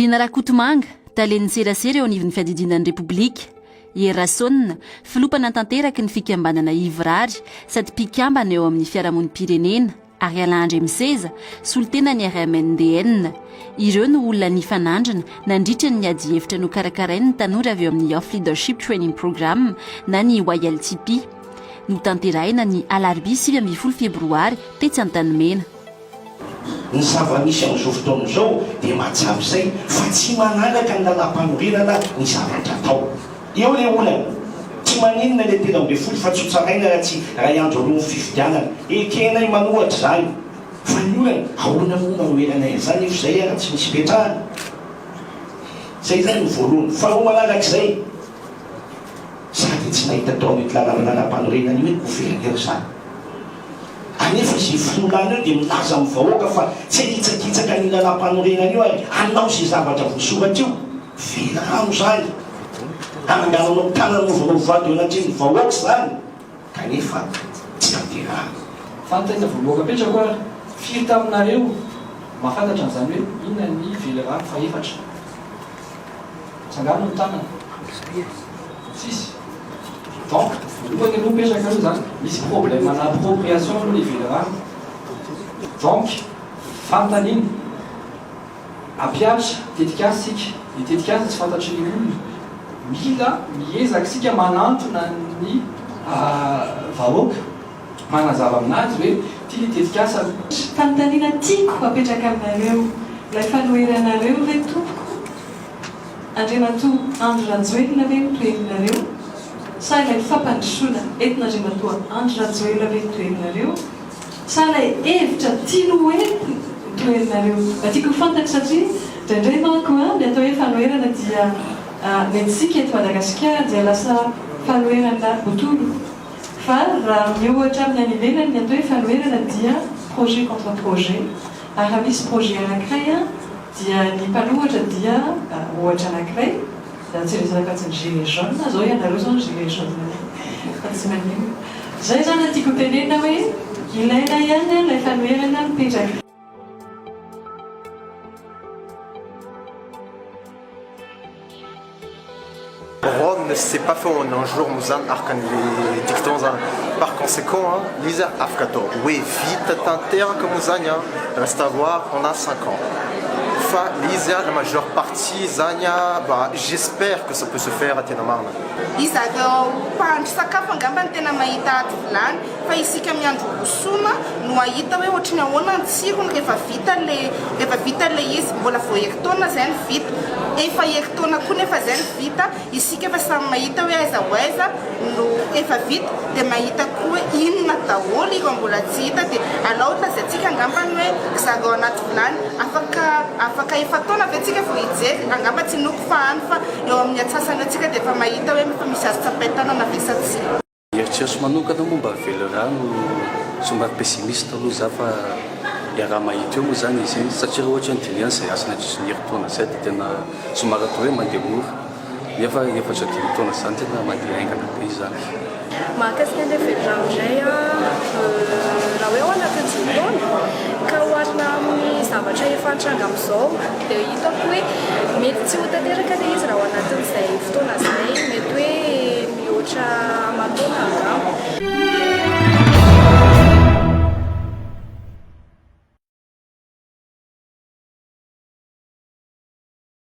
Rina Rakotomanga, talen'ny serasera eo anivon'ny fiadidiana ny Repoblika, Hery Rasaonina, filoha mpanatanteraky ny fikambanana Ivrary sady mpikambana eo amin'ny fiarahamonim-pirenena ary Alain Andriamiseza, solontenan'ny RMNDN. Ireo no olona nifanandrina nandritra ny adihevitra nokarakarain'ny tanora avy eo amin'ny Youth Leadership Training Program na ny YLTP. Notanterahina ny alarobia 19 febroary tetsy Antanimena. Ny zava-misy amin'izao fotoana izao dia mahatsapa izay fa tsy manaraka ny lalàmpanorenana ny zavatra atao. Eo ilay olana. Tsy maninona ilay 13 fa tsy ho tsaraina raha tsy iray andro alohan'ny fifidianana. Ekenay manohatra izany. Fa ny olana, ahoana moa no hanoheranay an'izany nefa izay ara tsy misy ipetrahana? Izay izany no voalohany. Faharoa manarak'izay, za dia tsy nahita tao amin'io lalàmpanorenana io hoe gouverneur izany. Anefa izay filoha lany eo dia milaza amin'ny vahoaka fa tsy hanitsakitsaka an'io lalàmpanorenana io ary hanao izay zavatra voasoratra io. Velirano izany. Hanangananao tanana anaovanao vady eo anatrehan'ny vahoaka izany kanefa tsy tanterahana. Fanontaniana voalohany apetrako ary, firy taminareo mahafantatra an'izany hoe inona ny velirano fahefatra? Tsangano ny tanana. Tsisy. Donc, voalohany aloha mipetraka aloha zany, misy problème ana appropriation aloha le velirano. Donc, fanontaniana, hampiatra tetikasa isika, ny tetikasa tsy fantatry ny olona, mila miezaka isika manantona ny vahoaka, manazava aminazy hoe ity le tetikasa. Fanontaniana tiako apetraka aminareo, ilay fanoheranareo ve tompoko? Andriamatoa Andry Rajoelina ve no toherinareo sa ilay fampandrosoana entin'Andriamatoa Andry Rajoelina ve no toherinareo sa ilay hevitra tiany ho entina no toherinareo? Mba tiako ho fantatra satria indraindray manko ny atao hoe fanoherana dia ny antsika eto Madagasikara dia lasa fanoherana botolo fa raha miohatra amin'ny any ivelany ny atao hoe fanoherana dia projet contre projet ary raha misy projet anankiray Dia ny mpanohatra dia ohatra anankiray, za tsy resaka afa-tsy ny gilet jaune, zao ianareo zao ny gilet jaune fa tsy maninona. Zay zany no tiako ho tenenina hoe ilaina ihany ilay fanoherana mipetraka. Rome ne s'est pas fait en un jour moa zany araka an'le dicton zany par conséquent le izy afaka atao hoe vita tanteraka moa zany an reste à voir on a 5 ans fa le izy la majeure partie zany bah j'espère que ça peut se faire tena marina. Izareo mpahandro sakafo angamba no tena mahita ady vilany fa isika miandry horosoana no hahita hoe ohatry ny ahoana ny tsirony rehefa vita le rehefa vita le izy, mbola vao herintaona zay no vita, efa herintaona koa nefa zay no vita, isika efa samy mahita hoe aiza ho aiza no efa vita dia mahita koa hoe inona daholo ireo mbola tsy hita dia alao lazaintsika angambany hoe zareo anaty vilany afaka afaka efa-taona ve tsika vao hijery, angamba tsy inoako fa any fa eo amin'ny atsasany eo tsika dia efa mahita hoe efa misy azo tsapain-tanana ve sa tsia. Ny eritreritro manokana momba ny velirano, somary pessimiste aloha za fa iaraha-mahita eo moa zany izy iny satria raha ohatra ny dinihana izay asa nandritry ny herintaona izay dia tena somary atao hoe mandeha mora nefa efatra dimy taona izany tena mandeha haingana be izany. Mahakasika an'ilay velirano indray an, raha hoe ao anatin'ny dimy taona ka oharina amin'ny zavatra efa nitranga amin'izao dia hitako hoe mety tsy ho tanteraka ilay izy raha ao anatin'izay fotoana izay, mety hoe. Mihoatra aman-taona.